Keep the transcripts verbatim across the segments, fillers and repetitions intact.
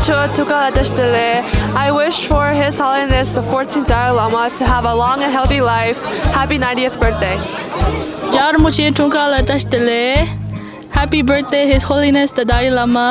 ཆོས་ཐུགས་ཁ་ལ་བཀྲ་ཤིས་བདེ་ལེགས། I wish for His Holiness the fourteenth Dalai Lama to have a long and healthy life. Happy ninetieth birthday. རྒྱལ་བ་རིན་པོ་ཆེ་ཐུགས་ཁ་ལ་བཀྲ་ཤིས་བདེ་ལེགས། Happy birthday, His Holiness the Dalai Lama.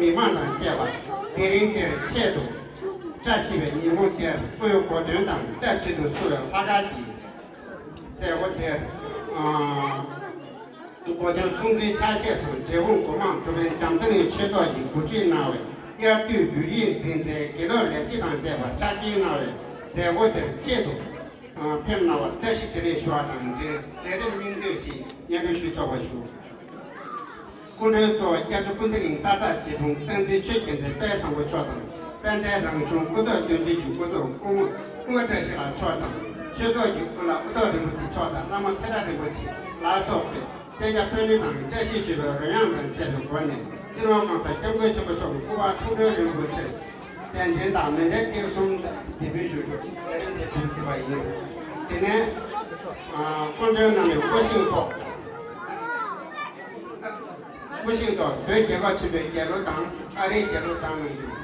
མི་མང་དང་བཅས་པ། དེ་རིང་འདིར་ཆེད་དུ་བཀྲ་ཤིས་པའི་ཉིན་མོ་དེར་སྐུའི་གོ་སྟོན་དང་སྟབས་ཅིག་ཏུ་བསུ་བའི་ལྷག་དཀར་གྱི་མཛད་སྒོ་དེར། ཨ་གོ་སྟོན་སྲུང་བརྩིའི་ཕྱག་བཞེས་སུ་འབྲས་སྤུངས་སྒོ་མང་གྲུབ་དཔོན་བྱམས་བརྩེ་གླིང་ཆོས་ཚོགས་ཀྱིས་གོ་སྒྲིག་གནང་བའི་དབྱར་དུས་བོད་ཡིག་འཛིན་གྲྭའི་དགེ་སློབ་ལས་བྱེད་དང་བཅས་པ་ཕྱག་འཁྱེར་གནང་བའི་མཛད་སྒོ་དེར་ཆེད་དུ་ཕེབས་གནང་བར་བཀྲ་ཤིས་བདེ་ལེགས་ཞུ་བ་དང་འབྲེལ་མཛད་རིམ་སྙིང་བསྡུས་ཤིག་སྙན་སྒྲོན་ཞུ་ཆོག་པ་ཞུ། སྐུ་མགྲོན་གཙོ་བོ་སྐྱབས་རྗེ་ཀུན་བདེ་གླིང་སྟག་ཚང་རྗེ་དྲུང་བསྟན་འཛིན་ཆོས་རྒྱལ་མཚན་དཔལ་བཟང་པོ་མཆོག་དང་། དཔལ་ལྡན་རང་གཞུང་སྐུ་ཚབ་དོན་གཅོད་ཀྱི་སྐུ་ཚབ་སྐུ་ངོ་ཀུན་དགའ་བཀྲ་ཤིས་ལགས་མཆོག་དང་། ཆོས་ཚོགས་ཀྱི་སྐུ་བླ་ཨུ་ཐུ་རིན་པོ་ཆེ་མཆོག་དང་བླ་མ་ཚེ་བཀྲ་རིན་པོ་ཆེ་ལ་སོགས་པའི་མཚན་བརྒྱ་དཔོན་གནས་དང་བཀྲ་ཤིས་ཞུ་བའི་རོལ་དབྱངས་དང་བཅས་པའི་སྒོ་ནས་སྤྱི་ནོར་༸གོང་ས་༸སྐྱབས་མགོན་ཆེན་པོ་མཆོག་གི་སྐུ་པར་ཐུགས་སྤྲུལ་རིན་པོ་ཆེར་དད་འདུན་དང་མཎྜལ་ཐེངས་གསུམ་འདེགས་འབུལ་ཞུ་རྒྱུ་མཛད་རིམ་དེ་གྲུབ་ཟིན་པ་ཡིན། དེ་ནས་སྐུ་མགྲོན་རྣམ་པའི་སྐུ་བཞེངས་ཐོག་སྐུ་བཞེངས་ཐོག་བོད་རྒྱལ་ཁབ་ཆེན་པོའི་རྒྱལ་གླུ་དང་ཨ་རིའི་རྒྱལ་གླུ་བཏང་གནང་རྒྱུ།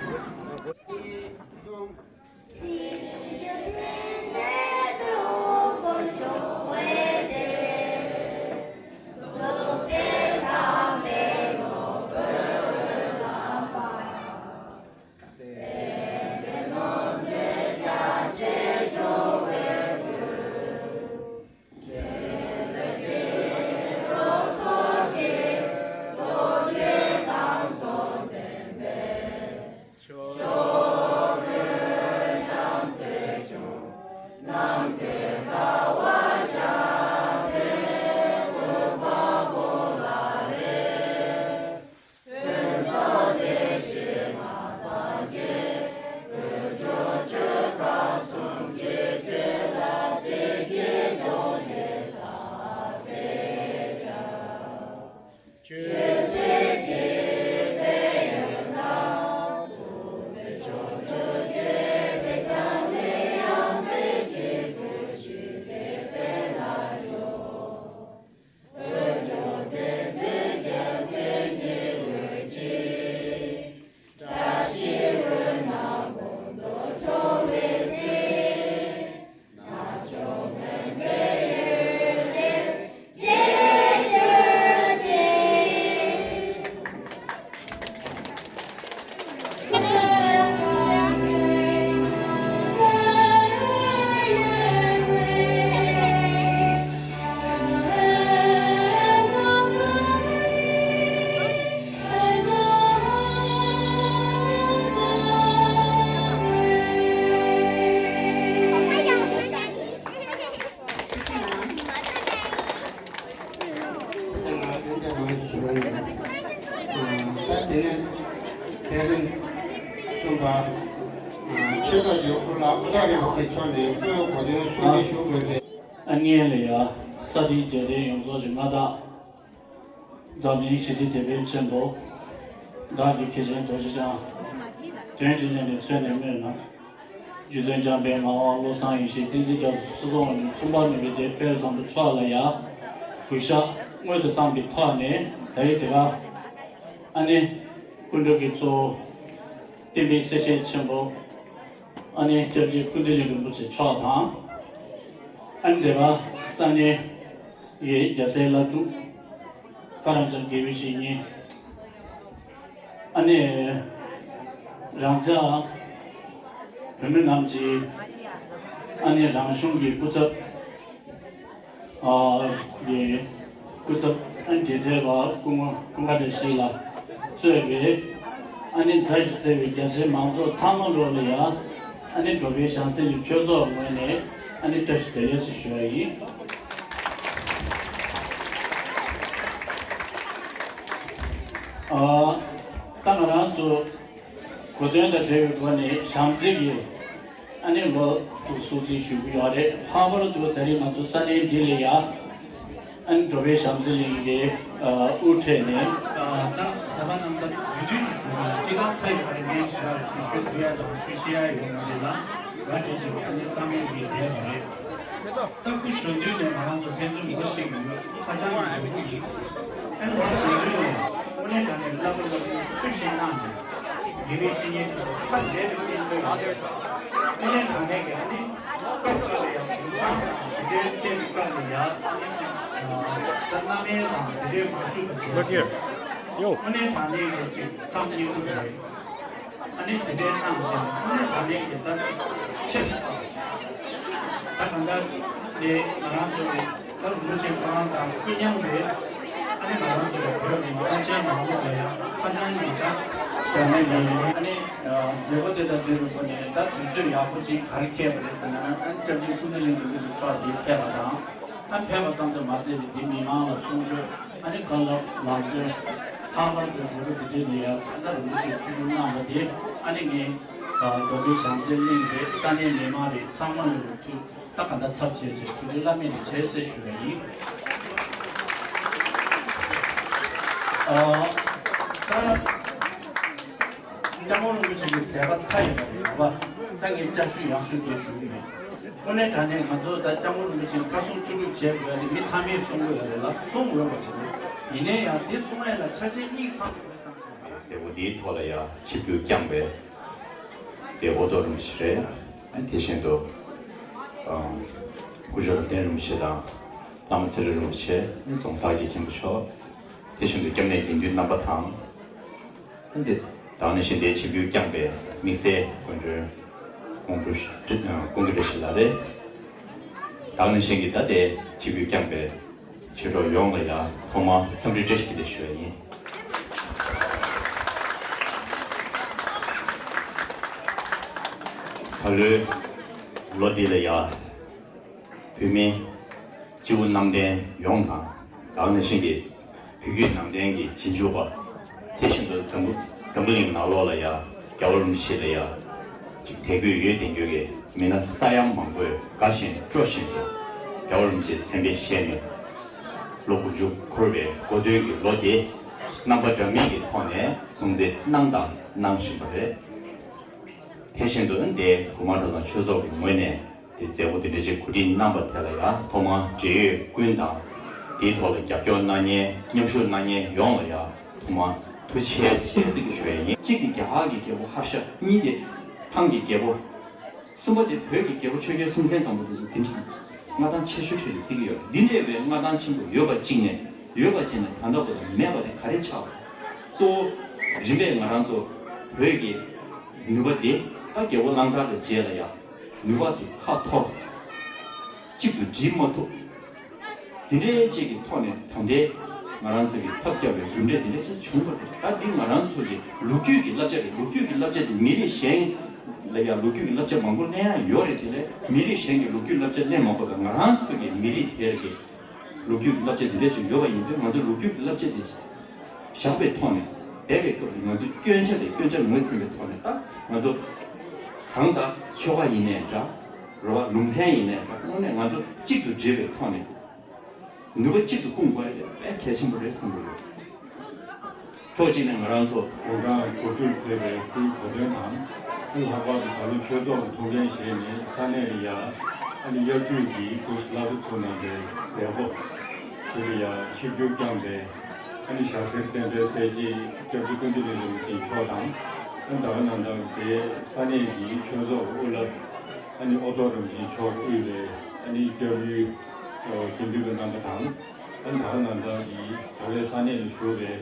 ད་དེ་ནས་མཛད་རིམ་གསུམ་པ། ཆོས་ཚོགས་ཀྱི་སྐུ་བླ་ཨུ་ཐུ་རིན་པོ་ཆེ་མཆོག་ནས་སྐུའི་གོ་སྟོན་གསུང་འཕྲིན་ཞུ་དགོས་པའི། ཨ་ནེ་ལ་ཡ། ས་དེའི་རྒྱལ་བསྟན་ཡོངས་རྫོགས་ཀྱི་མངའ་བདག་འཛམ་གླིང་ཞི་བདེའི་དེད་དཔོན་ཆེན་པོ། བདག་གི་མཁན་ཆེན་རྡོ་རྗེ་འཆང་། དོན་གྱི་གནས་ནས་མཚོན་ནས་སྨོས་ན། རྗེ་བཙུན་འཇམ་དཔལ་ངག་དབང་བློ་བཟང་ཡེ་ཤེས་བསྟན་འཛིན་རྒྱ་མཚོ་སོགས་ནས་མཚུངས་པ་མེད་པའི་དེད་དཔོན་བཟང་པོ་མཆོག་ལ་ཡ། གུས་ཞབས་སྔོན་དུ་བཏང་པའི་ཐོག་ནས་ད་རེས་དེ་ག་ཨ་ནེ་སྐུ་མགྲོན་གྱི་གཙོ་བོ། བསྟན་པའི་གསལ་བཤད་ཆེན་པོ། ཨ་ནེ་སྐྱབས་རྗེ་ཀུན་བདེ་གླིང་རིན་པོ་ཆེ་མཆོག་དང་། ཨ་ནེ་དེ་ག་ས་གནས་ཡི་རྒྱལ་སྲས་བླ་སྤྲུལ་ཀ་རམ་ཅང་དགེ་བའི་བཤེས་གཉེན། ཨ་ནེ་རང་ཅག་བོད་མི་རྣམས་ཀྱི་ཨ་ནེ་རང་གཞུང་གི་སྐུ་ཚབ། ཨ་ཡི་སྐུ་ཚབ་ཨན་དེ་ཐེ་བ་སྐུ་ངོ་ཀུན་དགའ་བཀྲ་ཤིས་ལགས་གཙོས་པའི་ཨ་ནེ་མཛའ་ཞིང་བརྩེ་བའི་རྒྱ་ཆེའི་མང་ཚོགས་ཚང་མ་ལོ་ལ་ཡ། ཨ་ནེ་འགྲོ་བའི་ཞང་ཚན་གྱི་ཆོས་ཚོགས་ངོས་ནས་ཨ་ནེ་བཀྲ་ཤིས་བདེ་ལེགས་ཞེས་ཞུ་བ་ཡིན། ཨ་ད་ང་རང་ཚོ་གོ་སྟོན་དང་འབྲེལ་བའི་སྒོ་ནས་བྱམས་བརྩེ་གི་ཨ་ནེ་ལོ་དུ་སྲུང་བརྩི་ཞུ་གི་ཡོད་རེད། ལྷག་པར་དུ་ད་རེས་ང་ཚོ་ས་གནས་འདི་ལ་ཡ་ཨ་ནེ་འགྲོ་བའི་བྱམས་བརྩེ་གླིང་གི་དབུ་ཁྲིད་ནས། ད་གཟའ་པ་རྣམ་ཐར་དུས་དུས་ཀྱི་ཞུ་བ་ལ་སྤྱི་བཏང་ཐ་ཡི་བ་རེ་ངས་ཞུ་བ་ལ་ཞུ་ཞུ་ཡ་དང་ཞུ་ཤེས་ཡ་ཡོད་མ་རེད་ལ། ང་དེ་བཞིན་ཨ་ནེ་བསམ་ཡས་ཀྱི་ལས་མ་རེད། ད་སྐུ་གཞོན་དུས་ནས་ང་རང་ཚོ་ཕན་ཚུན་ངོ་ཤེས་ཀྱི་ཡོད། ཧ་ཅང་གི་ཡོད་ཀྱི་ཡིན། ཨ་ནི་ང་གཞོན་དུས་ནས་དངོས་གནས་དྲང་གནས་བསླབ་པ་བསླབ་པའི་ཚུལ་བཞིན་གནང་ནས། དགེ་བའི་བཤེས་གཉེན་ཚོ་ཧ་ལས་པའི་བསྟེན་ཚུལ་ཡོད་རེད། དངོས་གནས་དྲང་གནས་ཀྱི་ཨ་ནི་སྐབས་སྐབས་ལ་ཡང་དེང་སང་དེ་འདྲའི་ཐད་ཀྱི་སྐབས་ལ་ཡང་ཨ་ནི་ད་སྣང་མེད་དང་དེ་འདྲའི་མ་བཞུགས་པ་བྱས། དངོས་གནས་དྲང་གནས་ཀྱི་ཅིག་མཚམས་སྙིགས་པོ་རེད། ཨ་ནི་དེ་འདྲའི་གནང་ཞིང་དངོས་གནས་དྲང་གནས་ཀྱི་ས་ཆ་ཆེ། ད་གང་ལྟར་དེ་ང་རང་ཚོ་གི་ད་རིན་པོ་ཆེ་ཁོ་རང་དང་སྐུ་མཉམ་རེད། ཨ་ནི་ང་རང་ཚོ་གི་བོད་ཀྱི་ནང་ཆེན་མང་པོ་ལ་ཡང་ཁ་སྣང་གི་ད་དོན་མེད་ཡིན། ཨ་ནི་མཛད་སྒོ་དེ་དང་དེ་རུ་ཁོ་ནས་ད་དུས་ཚོད་ཡག་པོ་ཅིག་ག་རེ་འཁེལ་བ་རེད་ཟེར་ན། ཨ་ནི་སྐྱབས་རྗེ་ཀུན་བདེ་གླིང་གི་དབུ་ཁྲིད་མཆོག་དེ་ཕེབས་པ་དང་། ཨ་ཕེབས་པ་ཙམ་དུ་མ་ཟད་ཅིག་དེ་མི་མང་ལ་གསུང་ཆོས། ཨ་ནི་བཀའ་སློབ་ལམ་སྟོན། ལྷག་པར་དུ་དུས་རབས་འདི་འདྲའི་ལ་ཡང་ད་ལྟ་རིན་པོ་ཆེས་ཆིབས་བསྒྱུར་གནང་བ་དེ། ཨ་ནི་ངས་རྡོ་སྦིས་བྱམས་བརྩེའི་གླིང་རེད། ས་གནས་མི་མང་རེད། ཚང་མ་ལ་ཐུགས་ད་ག་འདྲ་ཚབ་བྱས་བྱས་ཐུགས་རྗེ་བླ་མེད་ནས་ཆེ་ཟེར་ཞུ་བ་ཡིན། ཨ་ད། སྐྱབས་མགོན་རིན་པོ་ཆེ་གི་མཛད་པ་མཐའ་ཡས་པ་རེད་པ། ད་ངས་བསྐྱར་ཞུ་ཡང་ཞུ་དེ་ཞུ་གི་མེད། དངོས་གནས་དྲང་གནས་ང་ཚོ་ད་སྐྱབས་མགོན་རིན་པོ་ཆེ་མཐའ་སྲུང་བཅུ་དགུ་བྱས་དགོས་ཡ་དེ་མི་ཚང་མས་གསུང་དགོས་ཡ་རེད་ལ། གསུང་འོས་པ་ཞིག་རེད། ཡིན་ན་ཡང་དེ་གསུང་ཡ་ལ་ཆ་རྐྱེན་གཉིས་ཚང་དགོས་བསམ་སོང་། མཛད་སྒོ་འདིའི་ཐོག་ལ་ཡང་ཆིབས་བསྒྱུར་བསྐྱངས་པའི་དེ་ཨོ་ཐོག་རིན་པོ་ཆེ་རེད། དེ་བཞིན་དུ་སྐུ་ཞབས་རབ་བརྟན་རིན་པོ་ཆེ་དང་། བླ་མ་ཚེ་རིང་རིན་པོ་ཆེ། རྫོང་སར་གྱི་མཁན་པོ་མཆོག་དེ་བཞིན་དུ་སྐྱབས་གནས་དགེ་འདུན་རྣམ་པ་དང་། ཨ་ནི་ད་ག་ནང་བཞིན་དེའི་ཆིབས་བསྒྱུར་བསྐྱངས་པའི་དམིགས་བསལ་སྐུ་མགྲོན་ཀོང་སྤྲུལ་ཀོང་སྤྲུལ་བཀྲ་ཤིས་ལགས་རེད། ད་ག་ནང་བཞིན་གྱི་ད་ལྟའི་ཆིབས་བསྒྱུར་བསྐྱངས་པའི་ཆོས་གྲོགས་ཡོངས་ལ་ཡང་ཐོག་མར་འཚམས་འདྲི་བཀྲ་ཤིས་བདེ་ལེགས་ཞུ་བ་ཡིན། ད་ལོའི་ལོ་འདི་ལ་ཡང་བོད་མི་སྤྱི་བོ་གནམ་བསྟན་ཡོངས་དང་། ད་ག་ནང་བཞིན་གྱི་བོད་བརྒྱུད་ནང་བསྟན་གྱི་རྗེས་འཇུག་པ། དེ་བཞིན་དུ་འཛམ་བུ་འཛམ་བུ་གླིང་ནང་ལོགས་ལ་ཡང་རྒྱལ་བ་རིན་པོ་ཆེ་ལ་ཡང་ཅིག་དད་གུས་ཡོད་དེ་འགྱོད་ཀྱི་མི་སྣ་ས་ཡ་མང་པོས་དགའ་བཞིན་སྤྲོ་བཞིན་དུ་རྒྱལ་བ་རིན་པོ་ཆེའི་མཚན་དཔེ་བཞེས་ནས། ལོ་དགུ་བཅུ་འཁོར་བའི་འགོ་སྟོན་གྱི་ལོ་དེ་རྣམ་པ་འདྲ་མིན་གྱི་ཐོག་ནས་སྲུང་བརྩི་གནང་དང་གནང་བཞིན་པ་རེད། དེ་བཞིན་དུ་འདི་དགོན་པ་གྲྭ་ཚང་ཆོས་ཚོགས་ཀྱི་ངོས་ནས་དེ་མཛད་སྒོ་དེ་འདྲ་ཅིག་གོ་སྒྲིག་གནང་པ་དེ་ལ་ཡང་ཐོག་མར་འབྲེལ་ཡོད་ཀུན་དང་། དེའི་ཐོག་ལ་རྒྱབ་སྐྱོར་གནང་མཁན་མཉམ་ཞུགས་གནང་མཁན་ཡོངས་ལ་ཡང་ཐོག་མར་ཐུགས་རྗེ་ཆེ་ཟེར་ཞུ་ཡ་ཡིན། གཅིག་གིས་རྒྱ་གར་གྱི་རྒྱལ་པོ་ཧར་ཤ། གཉིས་དེ་ཐང་གི་རྒྱལ་པོ། གསུམ་པ་དེ་བོད་ཀྱི་རྒྱལ་པོ་ཆོས་རྒྱལ་སྲོང་བཙན་སྒམ་པོ་དེ་ཚོ་དེ་འདྲ་མངའ་ཐང་ཆེ་ཤོས་ཆེད་དུ་བརྩི་གི་ཡོད་རེད། འདི་འདྲའི་བའི་མངའ་ཐང་ཆེན་པོ་ཡོད་པ་གཅིག་ནས་ཡོད་པ་གཅིག་ནས་ད་ལྟ་བར་དུ་མེད་པ་དེ་ག་རེ་ཆགས་པ་རེད། གཙོ་བོ་རིམ་པས་ང་རང་ཚོ་བོད་ཀྱི་ནུས་པ་དེ་ད་རྒྱལ་པོ་གླང་དར་གྱི་རྗེས་ལ་ཡང་ནུས་པ་དེ་ཁ་འཐོར། གཅིག་ཏུ་སྒྲིལ་མ་ཐུབ། དེ་འདྲའི་ཅིག་གི་ཐོག་ནས་ད་ལྟའི་ང་རང་ཚོ་གི་ཐབས་བརྒྱབ་པའི་གྲུབ་འབྲས་དེ་འདྲ་ཅིག་བྱུང་བ་རེད། ད་འདི་ང་རང་ཚོ་གི་ལོ་རྒྱུས་ཀྱི་བསླབ་བྱ་རེད། ལོ་རྒྱུས་ཀྱི་བསླབ་བྱ་དེ་མི་རིགས་གཞན་ལ་ཡང་ལོ་རྒྱུས་ཀྱི་བསླབ་བྱ་མང་པོ་ལེན་ཡ་ཡོད་རེད། དེ་ལས་མི་རིགས་གཞན་གྱི་ལོ་རྒྱུས་བསླབ་བྱ་ལེན་མ་དགོས་པར་ང་རང་ཚོ་གི་མི་རིགས་དེར་གི་ལོ་རྒྱུས་ཀྱི་བསླབ་བྱ་དེ་འདྲ་ཅིག་ཡོད་པ་ཡིན་དུས། ང་ཚོས་ལོ་རྒྱུས་ཀྱི་བསླབ་བྱ་དེ་བཞག་པའི་ཐོག་ནས་འདས་པའི་སྐབས་ཀྱི་ང་ཚོའི་སྐྱོན་ཆ་དེ་སྐྱོན་ཆ་ངོས་ཟིན་པའི་ཐོག་ནས། ད་ང་ཚོ་གང་ལྟར་ཆོལ་ཁ་ཡིན་ནའི་འདྲ། རེད་བ། ལུང་ཚན་ཡིན་ནའི་འདྲ། དངོས་གནས་ང་ཚོ་གཅིག་ཏུ་སྒྲིལ་བའི་ཐོག་ནས་ནུས་པ་གཅིག་ཏུ་སྤུངས་དགོས་ཡ་དེ་དཔེ་གལ་ཆེན་པོ་རེད་བསམ་གྱི་ཡོད། ཕྱོགས་གཅིག་ནས་ང་རང་ཚོ་གུང་ཁྲན་གོ་སྒྲིག་ཕེབས་པའི་སྐུའི་གོ་སྟོན་དང་། ལྷག་པར་དུ་ད་ལོ་ཆོས་ཚོགས་ཀྱི་ཐུགས་འགན་བཞེས་ནས་ས་གནས་ལ་ཡ་ཨ་ནི་དབྱར་དུས་ཀྱི་སྐུ་བླ་སྤྲུལ་ཚོ་གནང་བའི་མཛད་སྒོ་དེ་ལ་ཡ་ཆིབས་བསྒྱུར་བསྐྱངས་པའི་ཨ་ནི་ཞྭ་སེར་བསྟན་པའི་སྲས་བཅས་སྐྱབས་རྗེ་ཀུན་བདེ་གླིང་རིན་པོ་ཆེ་མཆོག་དང་། ཨ་ནི་ད་ག་ནང་ལྟར་དེ་ས་གནས་ཀྱི་ཆོས་ཚོགས་དབུ་བླ་ཨ་ནི་ཨོ་ཐོག་རིན་པོ་ཆེ་མཆོག་དབུས་པའི་ཨ་ནི་སྐྱབས་ཡུལ་དགེ་འདུན་པ་རྣམ་པ་དང་། ཨ་ནི་ད་ག་ནང་ལྟར་གྱི་ད་རེས་ས་གནས་ལ་བཞུགས་པའི་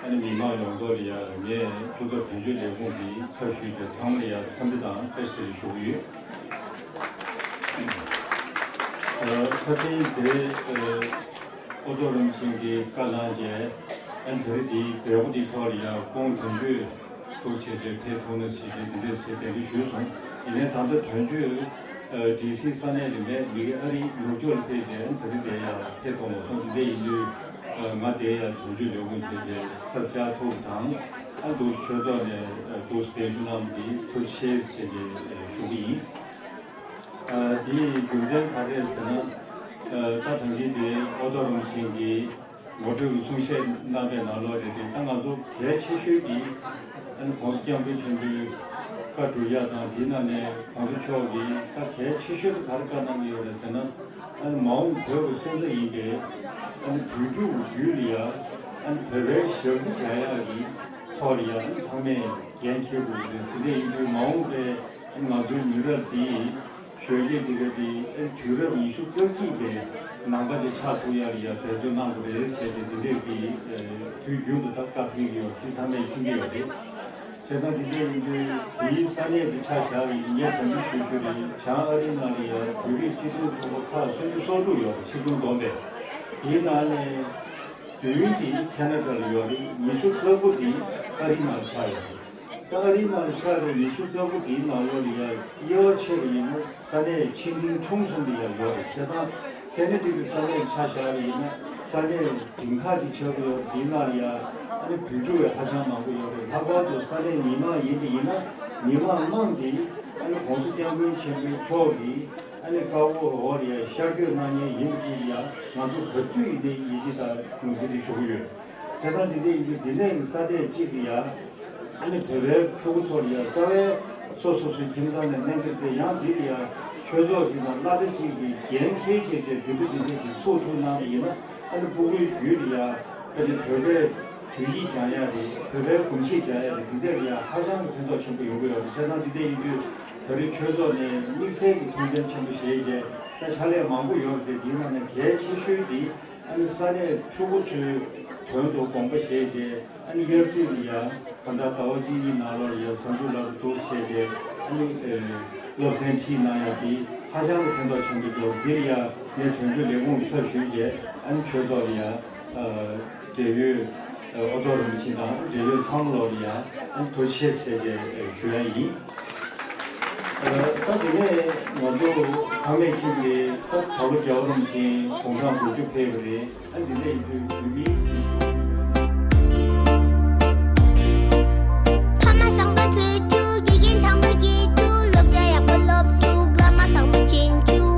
ཨ་ནི་མི་མང་ཡོངས་རྫོགས་ལ་ཡ་ངས་ཆོས་ཚོགས་དོན་གཅོད་ལས་ཁུངས་ཀྱི་ཚབ་ཞུས་ཏེ་ཚང་མ་ལ་ཡ་འཚམས་འདྲི་དང་བཀྲ་ཤིས་བདེ་ལེགས་ཞུ་གི་ཡོད། ཨ་ཁ་སང་དེ་ཨ་ཨོ་ཐོག་རིན་པོ་ཆེ་གིས་བཀའ་གནང་རྗེས། ཨ་ནི་ད་རེས་དེའི་མཛད་སྒོ་དེའི་ཐོག་ལ་ཡ་ཁོང་དོན་གཅོད་ཐུགས་རྗེ་ཆེ་ཕེབས་ཐུབ་ན་ཞེས་བྱས་དེ་འདྲས་ཞེས་གདན་འདྲེན་ཞུས་སོང་། ཡིན་ནའི་ད་ལྟ་དོན་གཅོད་ཨ་ཌི་སི་ས་གནས་ལ་མེད། མི་གི་ཨ་རི་ནུབ་ཕྱོགས་ལ་ཕེབས་ཏེ། ཨ་ནི་ད་རེས་དེ་ཡ་ཕེབས་ཐུབ་མ་སོང་། དེ་འདྲ་ཡིན་དུས་ཨ་ང་དེ་ཡ་དོན་གཅོད་ལས་ཁུངས་བྱས་ཏེ་ཐབས་བཅག་ཐུབ་དང་། ཨ་འདུག་ཆོས་ཚོགས་ནས་ཨ་འདུག་གདན་ཞུ་གནང་བ་དེ་ཐུགས་རྗེ་ཆེ་ཞེས་ནས་ཞུ་གི་ཡིན། ཨ་དེའི་རྒྱུ་མཚན་ག་རེ་རེད་ཟེར་ན། ཨ་ད་ཐེངས་འདི་དེ་ཨོ་ཐོག་རིན་པོ་ཆེ་གིས་ངོ་སྤྲོད་ཀྱི་གསུང་བཤད་གནང་པའི་ནང་ལོགས་རེད་དེ། ད་ང་ཚོ་གལ་ཆེ་ཤོས་ཀྱི་ཨ་ནི་༸གོང་ས་༸སྐྱབས་མགོན་ཆེན་པོའི་བཀའ་སྒྲུབ་ཡ་དང་། དེའི་ནང་ནས་༸གོང་ས་མཆོག་གིས་ད་གལ་ཆེ་ཤོས་དེ་ག་རེ་བཀའ་གནང་གི་ཡོད་རེད་ཟེར་ན། ཨ་ནི་མ་འོངས་བོད་ཀྱི་སོན་རྩ་ཡིན་པའི་ཨ་ནི་བོད་ཕྲུག་རྒྱུད་ལ་ཡ་ཨ་ནི་བོད་པའི་ཞབས་ཕྱི་བྱ་ཡག་གི་ཐོག་ལ་ཡ་ཨ་ནི་ཚང་མས་འགན་འཁྱེར་དགོས་ཀྱི་རེད། དེ་འདྲ་ཡིན་དུས་མ་འོངས་པའི་ང་ཚོའི་མི་རབས་འདིས་ ཞོལ་གྱི་འདི་ག་དེ་དུས་རབས་ཉི་ཤུ་རྩ་གཅིག་པའི་ནང་པ་དེ་ཆགས་ཐུབ་ཡག་ལ་ཡ་འབད་བརྩོན་གནང་དགོས་རེད་ཟེར་ཏེ་འདི་འདྲས་ཀྱི་དུས་རྒྱུན་དུ་ད་བཀའ་ཕེབས་ཀྱི་ཡོད་ཅི་ཚང་མས་མཁྱེན་གྱི་ཡོད་རེད། བྱས་ཙང་འདི་འདྲས་ཡིན་དུས་དེའི་ས་གནས་དེ་ཆ་བཞག་ཡིན་ངས་དམ་འཛིན་ཞུ་རྒྱུ་རེད། བྱང་ཨ་རིའི་ནང་ལ་ཡ་བོད་རིགས་སྤྱི་མཐུན་ཚོགས་པ་ཁག་སུམ་ཅུ་སོ་དྲུག་ཡོད་རེད། ཆིག་སྟོང་བསྡོམས་པས་དེའི་ནང་ནས། བདུན་དེ་ཁེ་ན་ཌ་ལ་ཡོད་རེད། ཉི་ཤུ་རྩ་དགུ་དེ་ཨ་རིའི་ནང་ལ་ཆགས་ཡོད་རེད། ད་ཨ་རིའི་ནང་ལ་ཆགས་རེད། ཉི་ཤུ་རྩ་དགུ་དེའི་ནང་ལོགས་ལ་ཡ་དབྱེ་བ་ཕྱེ་བ་ཡིན་ན་ས་གནས་ཆེ་འབྲིང་ཆུང་གསུམ་དེ་ཡ་ཡོད་རེད། བྱས་ཙང་ཁེ་ན་ཌའི་ས་གནས་ཆ་བཞག་པ་ཡིན་ན་ས་གནས་འབྲིང་ཁག་ཅིག་ཆགས་ཀྱི་ཡོད་རེད། དེའི་ནང་ལ་ཡ་ཨ་ནི་བོད་ཕྲུག་ཡ་ཧ་ཅང་མང་པོ་ཡོད་རེད། ལྷག་པར་དུ་ས་གནས་མི་མང་ཡིན་པ་ཡིན་ན་མི་མང་དམངས་དེ་ཨ་ནི་༸གོང་ས་༸སྐྱབས་མགོན་ཆེན་པོ་མཆོག་གིས། ཨ་ནི་བཀའ་འོག་ལ་ཡ་ཤར་བསྐྱོད་གནང་མཁན་ཡིན་པ་ཅིག་ཡ་ང་ཚོ་ག་དུས་ཡིན་ནའི་ཡིད་ཆེས་དང་ངོས་འཛིན་དེ་ཞུ་གི་ཡོད། བྱས་ཙང་འདི་འདྲ་ཡིན་དུས་འདི་ནས་ཀྱི་ས་གནས་གཅིག་གི་ཡ་ཨ་ནི་བོད་པའི་ཕྲུ་གུ་ཚོ་ལ་ཡ་རྩ་བའི་སོ་སོ་སོའི་ཁྱིམ་ཚང་ནས་གནས་འདིར་བསྡད་ཡང་འདི་ལ་ཡ་ཆོས་ཚོགས་ཀྱི་ནང་བླ་གྲྭ་གཅིག་གི་འགན་འཁྱེར་བྱས་ཏེ་འདི་འདྲ་འདི་འདྲ་གི་ཚུགས་ཐུབ་གནང་བ་ཡིན་ན་ཨ་ནི་སྤུ་གུའི་རྒྱུད་ལ་ཡ་ཨ་ནི་བོད་པའི་བོད་ཡིག་སྦྱང་ཡ་རེད། བོད་པའི་གོམས་གཤིས་སྦྱང་ཡ་རེད། འདི་འདྲ་ལ་ཡ་ཧ་ཅང་གི་ཕན་ཐོགས་ཆེན་པོ་ཡོང་གི་ཡོད་རེད། བྱས་ཙང་འདི་འདྲ་ཡིན་དུས། ད་རེས་ཆོས་ཚོགས་ནས་དམིགས་བསལ་གྱི་མཐོང་མཐོང་ཆེན་པོ་བཞེས་རྗེས་ད་ཕྱག་ལས་མང་པོ་ཡོད་རེད། དེའི་ནང་ནས་གལ་ཆེ་ཤོས་དེ་ཨ་ནི་ས་གནས་ཕྲུ་གུ་ཚོའི་དོན་དུ་དགོངས་པ་བཞེས་རྗེས་ཨ་ནི་དབྱར་དུས་ལ་ཡ་གང་ལྟར་ཟླ་བ་གཅིག་གཉིས་ནང་ལོགས་ལ་ཡ་གཟའ་མཇུག་ལ་འདུག་བྱས་རྗེས་ཨ་ནི་སློབ་ཚན་ཁྲིད་གནང་ཡ་དེ་ཧ་ཅང་གི་ཕན་ཐོགས་ཆེན་པོ་འདུག་འདིར་ཡ་ངས་དོན་གཅོད་ལས་ཁུངས་ཚབ་ཞུས་རྗེས་ཨ་ནི་ཆོས་ཚོགས་ལ་ཡ། འབྲེལ་ཡོད་ཨོ་ཐོག་རིན་པོ་ཆེ་དང་འབྲེལ་ཡོད་ཚང་མ་ལོག་ལ་ཡང་ཐུགས་རྗེ་ཆེ་ཟེར་ཏེ་ཞུ་ཡ་ཡིན། ད་དེ་ནས་ང་ཚོ་ཚང་མས་མཁྱེན་པ་རེད། ད་ད་ལོ་རྒྱལ་བ་རིན་པོ་ཆེ་དགུང་གྲངས་དགུ་བཅུ་ཕེབས་པ་རེད། ཨ་འདི་འདྲ་ཡིན་དུས་བོད་མིའི་སྒྲིག་འཛུགས། ཕ་མ་བཟང་པོ་བུ་ཕྲུག་དགེ་རྒན་བཟང་པོ་དགེ་ཕྲུག་སློབ་གྲྭ་ཡག་པོ་སློབ་ཕྲུག་བླ་མ་བཟང་པོ་ཆེན་ཆུ།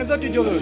ཚ་ཏི་ཇོ་ལོ།